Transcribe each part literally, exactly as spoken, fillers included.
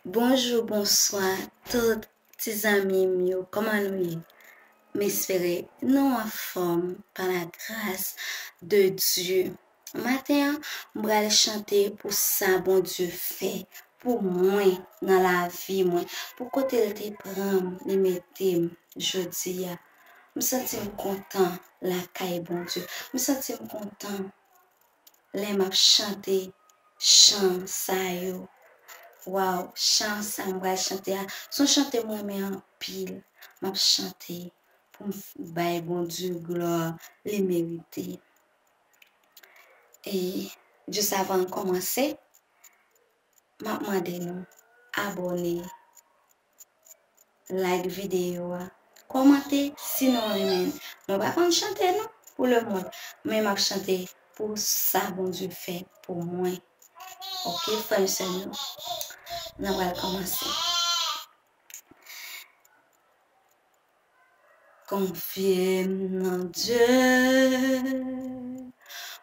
Bonjou, bonswa, tout ti zanmi m yo, kòman nou ye? M espere nou anfòm pa la gras de Dye. Maten an, m pral chante pou sa Bondye fè pou mwen nan lavi mwen, pou kote l te pran m, li mete m jodi a. M santi m kontan lakay Bondye. M santi m kontan lè m ap chante chan sa yo. Waw, chan sa m pral chante a, se yon chante m renmen anpil. M ap chante pou m f- bay Bondye glwa li merite. E jis avan n kòmanse, m ap mande nou abòne, like videyo a, kòmante si nou renmen l. Mwen pa konn chante non pou lemonn, men m ap chante pou sa Bondye fè pou mwen. Oke, frè m, sè m yo, nou pral kòmanse. Konfye m nan Dye,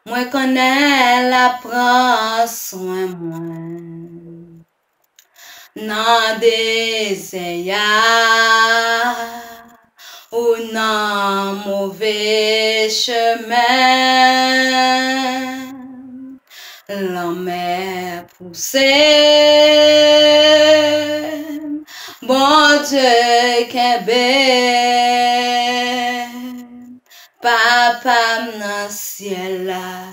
mwen konnen l ap pran swen mwen. Nan dezè a, ou nan move chemen. Lanmè pouse m, Bondye kenbe m. Papa m nan syèl la,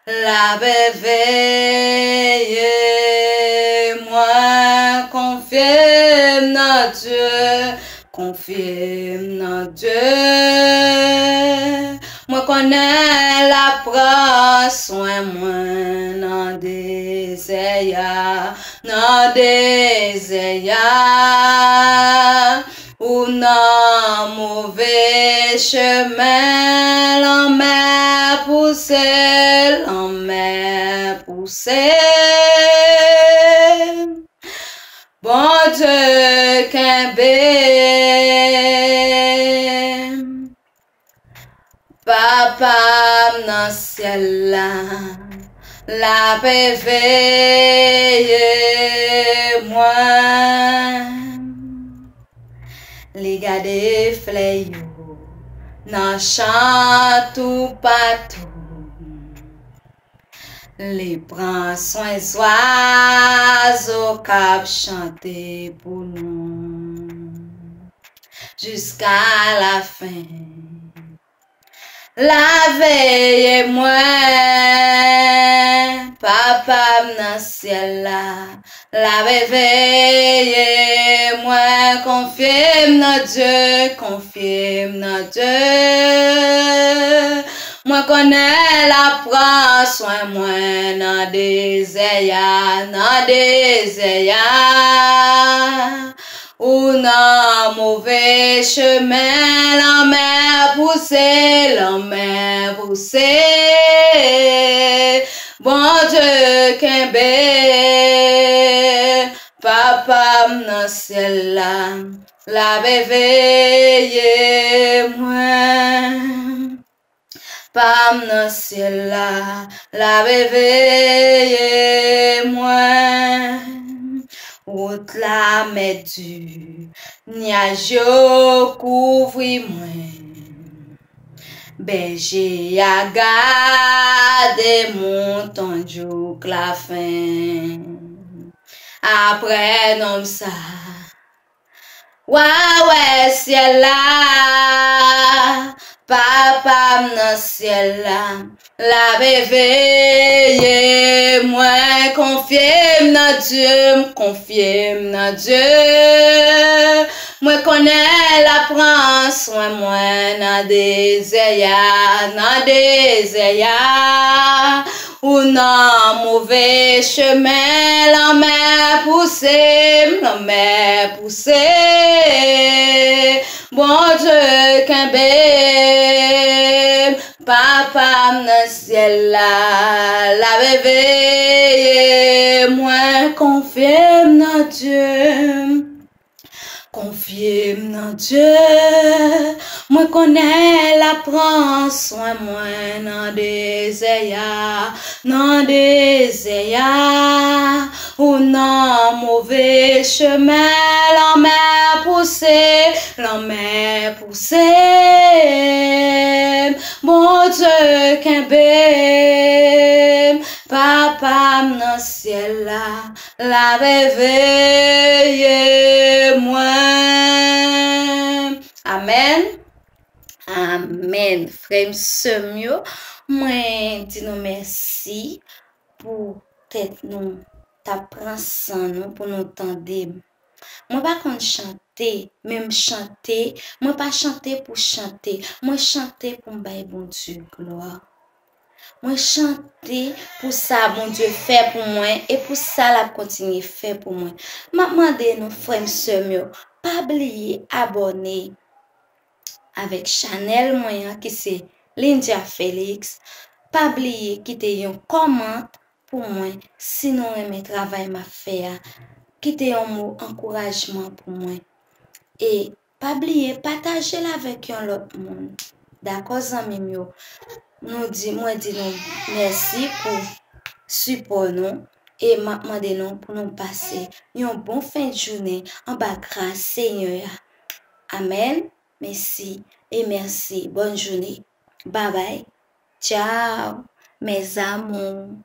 l ap veye mwen. Konfye m nan Dye, konfye m nan Dye. Mwen konnen l ap pran swen mwen nan dezè a, nan dezè a. Ou nan move chemen, lanmè pouse, lanmè pouse. Bondye kenbe m. Papa m nan syèl la, l ap veye mwen. Li gade flè yo nan chan toupatou. Li pran swen zwazo k ap chante pou nou. Jiska lafen, l ap veye mwen. Papa m nan syèl la, l ap veye mwen. Konfye m nan Dye, konfye m nan Dye. Mwen konnen l ap pran swen mwen nan dezè a, nan dezè a. Ou nan move chemen, lanmè pouse, lanmè pouse. Bondye kenbe m. Papa m nan syèl la, l ap veye mwen. Pa m nan syèl la, l ap veye mwen. Wout la mèt di, nyaj yo kouvri mwen. Bèje a gade mouton jouk lafen. Apre nonm sa, w a wè syèl la, Papa m nan syèl la, l ap veye mwen. Konfye m nan Dye, m konfye m nan Dye. Mwen konnen l ap pran swen mwen nan dezè a, nan dezè a. Ou nan move chemen, lanmè pouse m, lanmè pouse. Bondye kenbe m, Papa m nan syèl la, l ap veye mwen. Konfye m nan Dye. Konfye m nan Dye, Mwen konnen l ap pran swen mwen nan dezè a, nan dezè a, ou nan move chemen, lanmè pouse, lanmè pouse m. Bondye kenbe m, Papa m nan syèl la, l ap veye mwen. Amèn. Amèn. Frè m, sè m yo, mwen di nou mèsi pou tèt nou t ap pran san nou pou nou tande m. Mwen pa konn chante, men m chante, mwen pa chante pou chante, mwen chante pou m bay Bondye glwa. Mwen chante pou sa Bondye fè pou mwen e pou sa l ap kontinye fè pou mwen. M ap mande nou, frè m, sè m yo, pa bliye abòne avèk chanèl mwen an ki se Lindia Felix. Pa bliye kite yon kòmant pou mwen si nou renmen travay m ap fè a. Kite yon mo ankourajman pou mwen. E pa bliye pataje l avèk yon lòt moun. Dakò, zanmi m yo? Nou di, mwen di nou mèsi pou sipò nou e m ap mande nou pou nou pase yon bon fen de jounen anba gras Senyè a. Amèn. Mèsi e mèsi. Bòn jounen. Babay. Tchao, mes amours.